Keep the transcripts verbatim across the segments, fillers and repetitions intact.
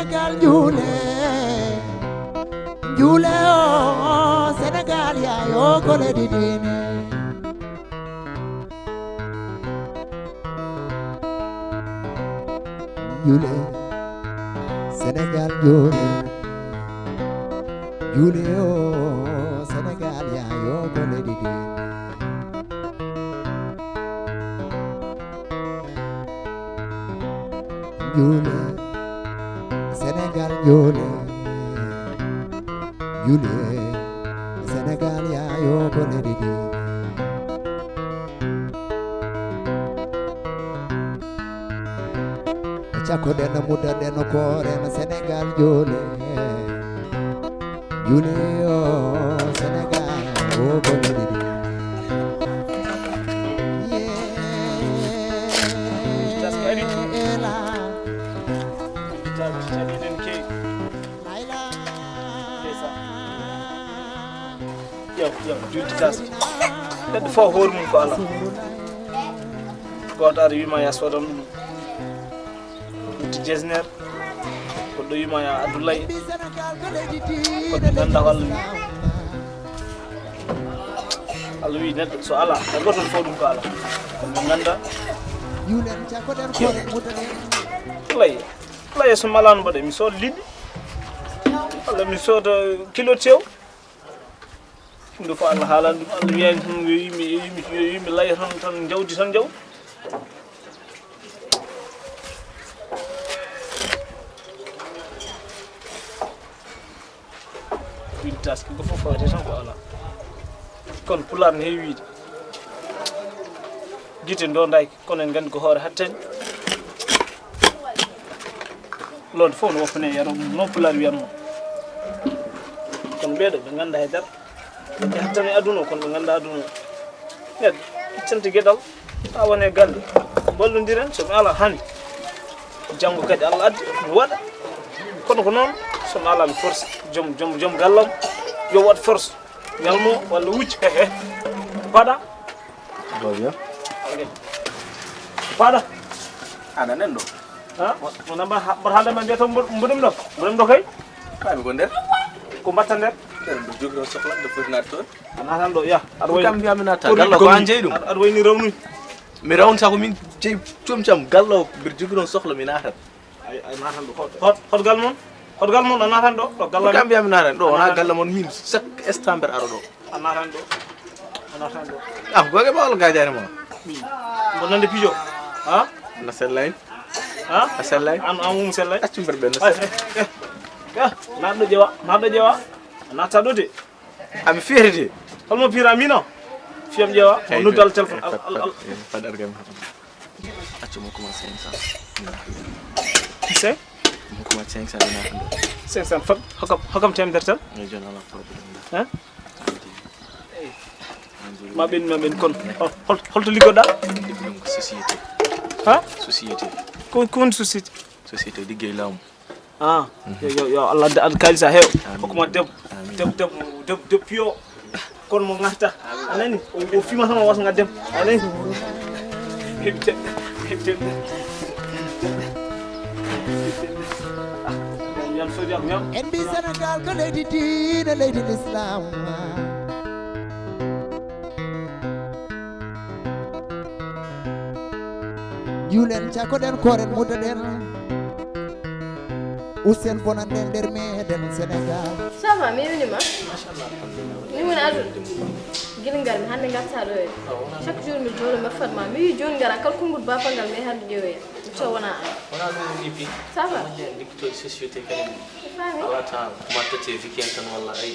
Sénégal juule, juule o Sénégal yaayo ko leydi diine. Juule, Sénégal juule, juule o Sénégal yaayo ko leydi diine. Juule, Sénégal juule, juule, Sénégal yaayo ko leydi diine. Cakkoɗen muddaɗen koren Sénégal juule. Juule o Sénégal o ko leydi diine. Yee la. Ayla. Yo, yo, juuti tas. Neɗɗo fof hoore mum ko Allah. Gooto ari wima ya sodam ɗum. Wutti jesner. Goɗɗo wima ya addu lay. Ko ɓe ngannda ko Allah wi. Allah wi neɗɗo so ala, hay gooto fof ɗum ko ala. Ko ɓe ngannda. Lay. Lay so malano mbaɗe, mi sooda liɗɗi. Walla mi sooda kilo tew. Ɗum ɗo fof Allah haalani ɗum. Allah wiyani tan yo yimɓe, yo yimɓe, yo yimɓe lay tan, tan jawdi tan jawdi. Ɗin taski ko fof fawde tan ko ala. Kono pulaar ne heewi wiide. Gite ndondayki, kono en nganndi ko hoore hattani. Loonde fof no woppane yaro mum, noon pulaar wiyatno. Kono ɓeeɗo ɓe ngannda hay dara. Ɓe hattani aduna o, kono ɓe ngannda aduna o. Neɗɗo ittante geɗal, haa wone galle. Mballondiren, so mi ala hani. Janngo kadi Allah addi, mi waɗa. Kono ko noon, so mi ala mi force. Joom, joom, joom gallam, yo waɗ force. Ñalmo walla wujja, he, he. Paɗa. Ɗo wiya. Paɗa. Aɗa nen ɗo. Ha? Mo namba ha-, mboɗo haalde ma mbiyata mbo-, mboɗo mi ɗo. Mboɗo mi ɗo kay. Kay mi ko nder. Ko mbatta nder? Nder mbo jogino sohla, nde foti naat toon. A naatan ɗo, ya. Aɗa ko wayni kam mbiyami natta. Ko galla ko an jeyi ɗum. Aɗa, aɗa wayni rawnuy. Mi rawn sago min jeyi com cam galla o, mbiɗa jogino sohla mi natat. Ay, ay, naatan ɗo. Hot, hot, hot gal mon? Hot gal mon, a naatan ɗo? Ɗo galla ko kam mbiyami naatan ɗo, wona galla mon min chaque instant mbeɗa ara ɗo. A naatan ɗo. A naatan ɗo. Ah, goge ma wala gajare ma. Mbo nande pijo. Ha? Na sellay. Ha? A sellay. An, an um sellay. Accu mbeɗa ɓen. Ay, eh, eh, eh. Naat ɗo ƴewa, naat ɗo ƴewa. A naata ɗo de. Ami fiyete. Holmo pira mino? Fiyam ƴeewa. Mo noddal téléphone. Al, al, al. Fad argam. Accu mo kuma cinq cents. C'est? Mo kuma cinq cents ina hande. Cinq cents fam. Hokam, hokam temedere tan. Eyi, jooni alaa problème. Hein? Ma ɓen, ma ɓen kon. Hol, hol, holto liggoɗa? Liggo ɗum ko société. Ha? Société. Ko, ko woni société? Société liggey laamu. Ah, yo, yo, yo Allah adda, adda kaalis a heew. Amin. Hokkuma debbo. Amin. Debbo, debbo, debbo, debbo piyo. Kono mo ngarta. A nani? O, o fima tan o wasnga debbo. A nani? Heɓi debbo. Heɓi debbo. Ah, yan soja ko ñam. En mbi Sénégal ko leydi diine, leydi l'islam. Juulen, cakkoɗen, kooren, muddoɗen. Usten bonande nder meɗen Sénégal. Ça va, mi welima. Machallah, alhamdulillah. Ni woni aduna. Gila ngar mi hannde ngarta ɗo e. Chaque jour mi jooɗo mi fat ma. Mi wi jooni ngara kala konngol bafal ngal mi hannde ƴeewoya. Mi taw wona an. Wona ɗum woni bi. Ça va? Wonde en liggotooɗo société kadi. Faami? Ala temps, ma totte weekend tan walla ay.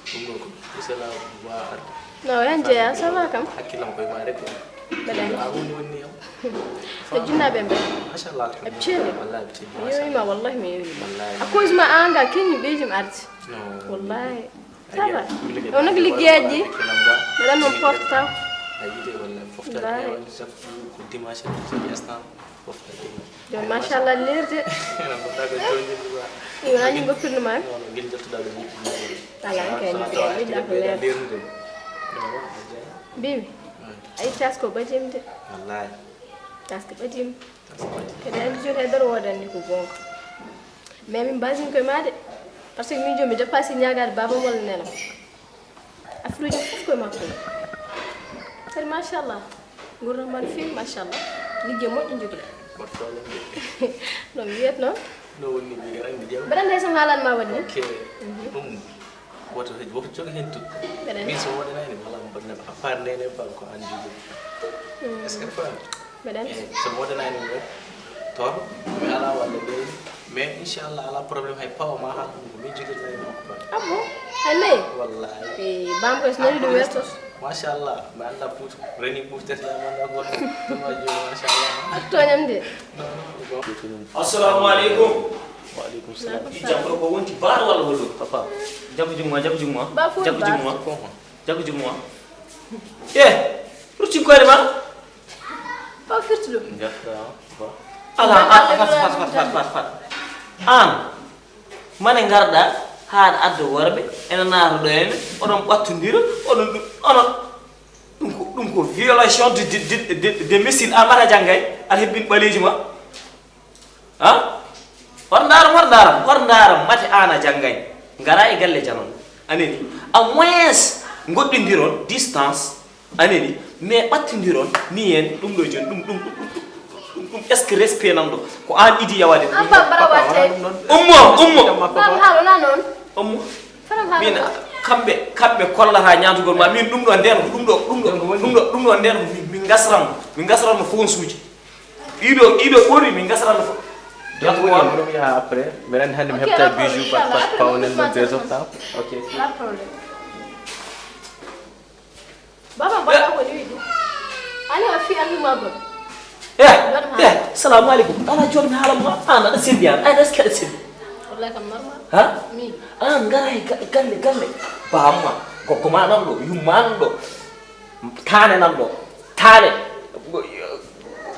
Ɗum ɗo ko Isela wa arde. No, yan jeeya, ça va kam? Hakkillam koye ma rek. Mbeɗa anndi. A woni woni am. No jinnaaɓe mbe? Machallah, alhamdulillah. Eɓe celli? Wallahi, eɓe celli. Mi yewima, wallahi, mi yewima. Wallahi. À cause ma an ga, keñi ɓeeji mi arde. No. Wallahi. Ça va? Ɗo nag liggeyaaji ɗi. Mbeɗa noon pofta. A yiide wallahi. Pofta wallahi. Heewani chaque jour ko dimanche, chaque instant. Jooni, machallah, leerde. Ina mbaɗɗa ko jooni, jooni, wa. Iyo, wona ñin goppirno ma? Non, non, ngel jottuɗa ɗo ñiɓɓi. Ala, kay, mi ɓiya, mi ɓiya ko leerde. Mbimi, ay, tasko ɓadimi de. Wallahi. Tasko ɓadimi. Tasko ɓadimi. Kadi andi jooni hay daro woodani ko goonga. Mais min mbasmi koye maa de, parce que min jomi dépassé ñaagaade baabam walla nenam. Affaire uji fof koye makko. Kadi machallah, nguurndam maa no feewi machallah. Ligge moƴƴo njogiɗa. Mbaɗ problème de. No mi wiyat noon. No woni ni mbiɗa anndi jam. Mbeɗa anndi hay so mi haalan ma waɗi ni. Ok. Ɗum woto woto jogo heen tut. Mbeɗa anndi. Min so woɗanaani wala mbaɗnam à part ndene ba ko an jogi. Est-ce que faami? Mbeɗa anndi. Eh, so mi woɗanaani mo, toro, mi alaa walla leydi. Mais inchallah, alaa problème, hay pawa ma haala ɗum, ko min jogirnayno. Ah bon? Hay ley? Wallahi. Eh, bam ko so nani ɗum welto. Machallah, mi annda Fuuta, reni Fuuta, mi annda ko ɗum, machallah. A toñam de. Non, non, bon. Assalamu alaikum. Wa alaikum salam. I jam ɗo ko wonti baar walla holɗo? Papa, jaɓu juŋ ma, jaɓu juŋ ma. Ba Fuuta. Jaɓu juŋ ma. Jaɓu juŋ ma. Eh, rutti koyɗe ma. Ko firti ɗum? Njaafɗa, ba. Ala, a, a, fat, fat, fat, fat, fat, fat. Aan, mane ngarɗa haa aɗa adda worɓe, ena naata ɗo e men, oɗon ɓattondira, oɗon ɗum, onon, ɗum ko, ɗum ko violation de, de, de, de, de missile, a mbaɗa janngay, aɗa hebbin ɓaleeji ma. Ha? War ndaram, war ndaram, war ndaram, mate aan a janngay. Ngara e galle janon. A nani? Au moins, ngoɗɗindiron distance. A nani? Mais ɓattindiron, ni en, ɗum ɗo joni, ɗum, ɗum, ɗum, ɗum, ɗum, ɗum, est-ce que respect nan ɗo? Ko aan idi yawade. An ba bara watte. Ummo, ummo. Ba haalo na noon. Ummo. Fana haalo. Min, kamɓe, kamɓe kollata ñaatugol ma, min ɗum ɗo nden ko, ɗum ɗo, ɗum ɗo, ɗum ɗo, ɗum ɗo nden ko, min, min ngasran, min ngasran no fonsuuji. Ɗiɗo, ɗiɗo ɓuri min ngasarano fof. Donc, woni am ɗum yaha après. Mbeɗa anndi hannde mi heɓta bijou, par, par, pawnel no deux octobre. Ok. Pas problème. Baba, mbaɗa ko ni wiɗi. Ani a fi andu ma gol. Eh, eh, salamu alaikum. Ala jooɗo mi haala ma. An aɗa selli an. Ay, est-ce que aɗa selli? Wallahi kam normal. Ha? Mi. An ngara e ga-, galle, galle. Bamma, gorko ma nan ɗo, yumma nan ɗo. Taane nan ɗo, taane.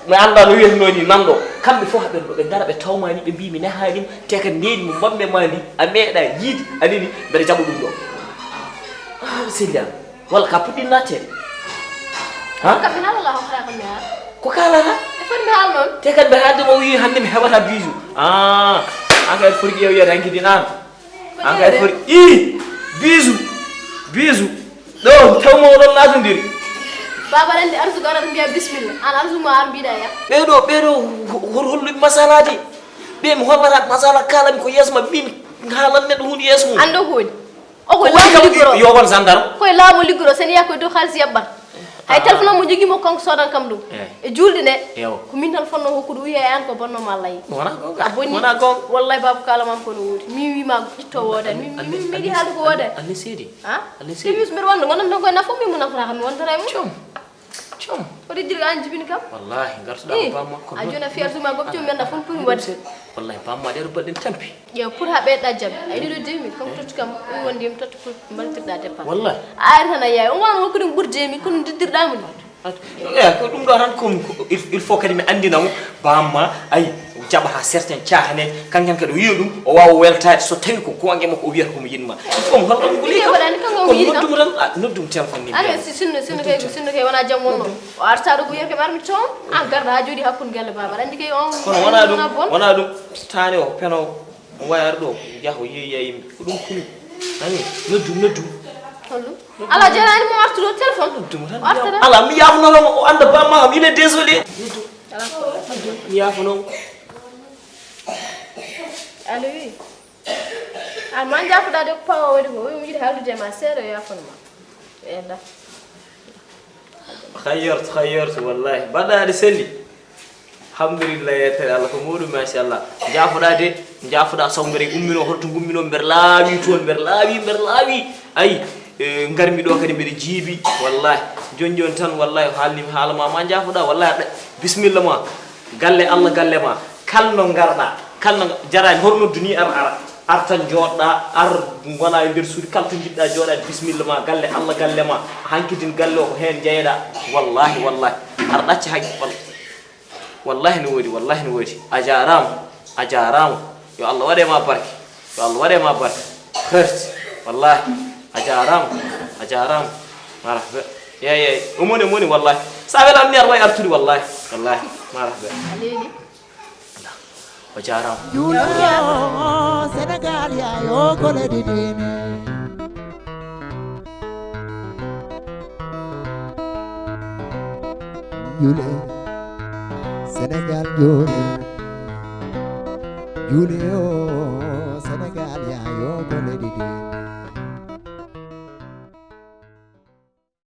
Mi anndaa no wiyatnoo nii nan ɗo. Kamɓe fof haɓen ɗo, ɓe ngara ɓe tawma ni, ɓe mbii mi nehaani, te kadi nehdi mo mbaɗmi ma ndi, a meeɗaa yiide, a nani, mbeɗa jaɓa ɗum ɗo. Ah, selli am. Walla ka puɗɗii naatteede. Ha? Kam mi haalala ko kala ko mi haala. Ko kaalata? E foti mi haala noon. Te kadi mbeɗa haalde mo wii hannde mi heɓata bijou. Ah, an kay foti ƴeew wiyata hanki din an. An kay foti, ii, bijou, bijou. Ɗo, taw mo oɗon naatondiri. Baba aɗa anndi arsugo aɗa mbiya bismillah. An arsugo ma ar mbiɗa ya. Ɓeeɗo, ɓeeɗo, ho-, ho-, holluɓe masalaji. Ɓe mi hollata masala kala mi ko yeeso ma min haalan neɗɗo hunde yeeso mum. An ɗo ko woni? O ko laamu liggoro. Yo kon gendarme. Koye laamu liggoro, sen yaha koye dow haalis yaɓɓan. Hay téléphone mo jogii mo kanko soodan kam ɗum. Eh. E juulde nde. Ewa. Ko min tan fotnoo hokkude wiya e an ko bonno ma layi. Wona gonga. A bonni. Wona gonga. Wallahi baba kala mam kono woodi. Mi wi ma itto wooda. Mi mi mi di haalde ko wooda. Anni seedi. Ha? Anni seedi. Mis mbeɗa wonde wonan ɗon koye nafa mi mo nafata kam mi wontata e mum. Com. Com. O rijjiri an jibini kam. Wallahi gartuɗa ko bamma ko. A jona fiyar suma gom com men na fon puri wadde. Wallahi bamma ɗeɗo baɗɗen tampi. Ƴeew, pour haa ɓeyɗa jam. Ay, ɗiɗo deux mille, comme totti kam, ɗum woni ndiyam totti pour mbaltirɗa dépense. Wallahi. A ari tan a yaay, on wano hokkude mo ɓuri deux mille, kono ndiddirɗa mo ni. At-, eh, ko ɗum ɗo tan, ko, ko, il, il faut kadi mi anndina mo, bamma, ay, jaɓata certains caahaneeje, kankan kadi o yiya ɗum, o waawa weltaade, so tawi ko goonga makko, o wiyata ko mo yiɗma. Il faut mo holɗo mo Ɗiɗo waɗani kanko o kono yiɗi kam. Noddum tan, a, noddum téléphone ni. Ala, si sinno, sinno kay, sinno kay wona jam wonno. O arta ɗo ko wiyata kam armi toon, an garɗa haa jooɗi hakkunde galle baba. Aɗa anndi kay on kono wona ɗum, wona bon. Wona ɗum, taani o peno. Mo wawi ar ɗo, yaha o yeeya yimɓe. Ko ɗum kulu. Nani? Noddu, noddu. Holɗum? Ala jarani mo artude o téléphone. Noddu mo tan. O artata. Ala, mi yaafanono mo, o anda bamma kam, il est désolé. Noddu. Ala. Noddu, mi yaafanomo. Allo, wi. A ma jaafoɗa de ko pawa waɗi ko. Wi, mi yiɗi haaldude e ma seeɗa, o yaafano ma. Enda. Hayyartu, hayyartu, wallahi. Mbaɗɗa aɗa selli? Alhamdulillah, yettere Allah ko muɗum, machallah. Jaafoɗa de, jaafoɗa sawmbere ummino, holto gummino, mbeɗa laawi toon, mbeɗa laawi, mbeɗa laawi. Ayi, eh, ngarmi ɗo kadi mbeɗa jiibi, wallahi. Joni joni tan, wallahi, ko haalnimi haala ma, ma jaafoɗa, wallahi, aɗa, bismilla ma. Galle Allah, galle ma. Kala no ngarɗa, kala no nga-, jarani, hoto noddu ni, ar, ar, ar tan jooɗɗa, ar gona e nder suudu, kala to jiɗɗa jooɗade, bismilla ma, galle Allah, galle ma, hankidin galle o ko heen jeyeɗa, wallahi, wallahi, ar ɗacca hay, wal-, wallahi no woodi, wallahi no woodi, a jaaraama, a jaaraama, yo Allah waɗe ma barke, yo Allah waɗe ma barke, herti, wallahi, a jaaraama, a jaaraama, marahaba, yeey, yeey, o moni, o moni, wallahi, sa welan ni ar wawi artude, wallahi, wallahi, marahaba. Aleyni. O jaaraama. Juule o Sénégal yaayo gole ɗiɗi ne. Juule Sénégal juule. Juule o Sénégal yaayo gole